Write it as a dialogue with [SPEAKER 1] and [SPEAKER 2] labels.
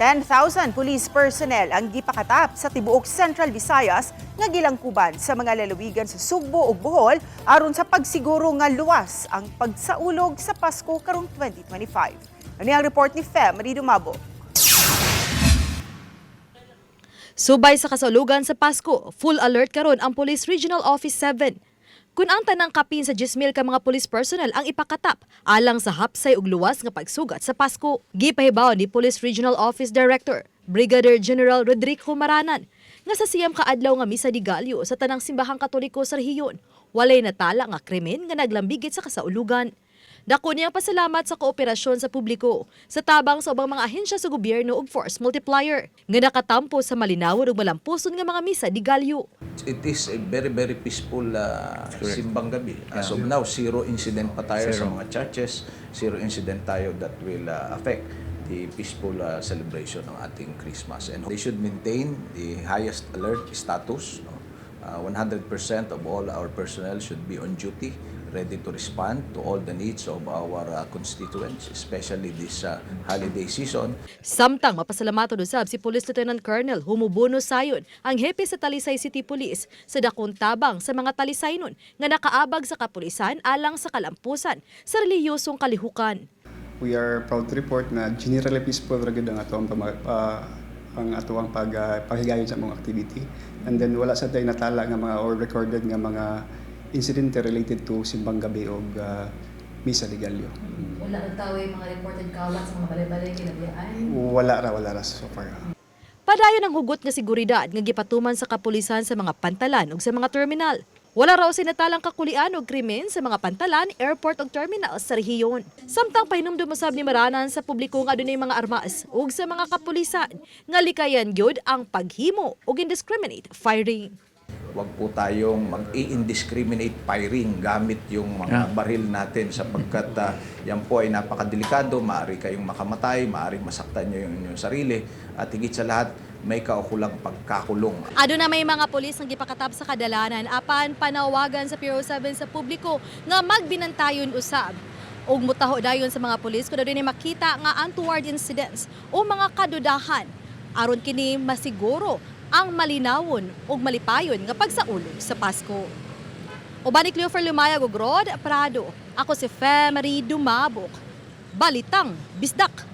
[SPEAKER 1] 10,000 police personnel ang gipakatap sa tibuok Central Visayas nga gilangkuban sa mga lalawigan sa Sugbo ug Bohol aron sa pagsiguro nga luwas ang pagsaulog sa Pasko karong 2025. Ano ang report ni Fe Marie Dumabo?
[SPEAKER 2] Subay sa kasaulugan sa Pasko, full alert karon ang Police Regional Office 7. Kun ang tanang kapin sa 10,000 ka mga police personnel ang ipakatap alang sa hapsay ug luwas nga pagsugat sa Pasko. Gipahibaw ni Police Regional Office Director Brigadier General Rodrigo Maranan nga sa 9 ka adlaw nga Misa de Gallo sa tanang simbahang Katoliko sa rehiyon, walay natala nga krimen nga naglambigit sa kasaulugan. Dako niyang pasalamat sa kooperasyon sa publiko, sa tabang sa ubang mga ahensya sa gobyerno ug force multiplier nga nakatampo sa malinawon ug malampuson nga mga misa de Gallo.
[SPEAKER 3] It is a very, very peaceful simbang gabi. As of now, zero incident pa tayo sa mga churches, zero incident tayo that will affect the peaceful celebration ng ating Christmas. And they should maintain the highest alert status. No? 100% of all our personnel should be on duty, ready to respond to all the needs of our constituents, especially this holiday season.
[SPEAKER 2] Samtang mapasalamaton usab si Police Lieutenant Colonel Humubono Sayon, ang hepe sa Talisay City Police, sa dakong tabang sa mga Talisaynon nga nakaabag sa kapulisan alang sa kalampusan sa reliyosong kalihukan.
[SPEAKER 4] We are proud to report na generally peaceful ra gyud ang atoang paghigayon sa among activity. And then wala sad tay natala nga mga or recorded nga mga incident related to simbang gabi og Misa de Gallo.
[SPEAKER 2] Wala nagtaway mga reported kawat sa mga balay-balay kinabiyaan.
[SPEAKER 4] Wala ra so far.
[SPEAKER 2] Padayon ang hugot nga seguridad nga gipatuman sa kapulisan sa mga pantalan ug sa mga terminal. Wala raw sinatalang kakulian og krimen sa mga pantalan, airport ug terminal sa rehiyon. Samtang pahinumdum usab ni Maranan sa publiko nga adunay mga armas ug sa mga kapulisan nga likayan gyud ang paghimo og indiscriminate firing.
[SPEAKER 3] Huwag po tayong mag-i-indiscriminate firing gamit yung mga baril natin sapagkat yan po ay napakadelikado, maaari kayong makamatay, maaari masaktan nyo yung inyong sarili at higit sa lahat, may kaukulang pagkakulong.
[SPEAKER 2] Aduna may mga pulis nga gipakatap sa kadalanan apan panawagan sa PRO 7 sa publiko nga magbinantayon usab ug mutaho dayon sa mga pulis kung adunay makita nga untoward incidents o mga kadudahan aron kini masiguro ang malinawon ug malipayon nga pagsaulog sa Pasko. Uban ni Cleofer Lumayag ug Rod Prado. Ako si Femery Dumabok. Balitang Bisdak.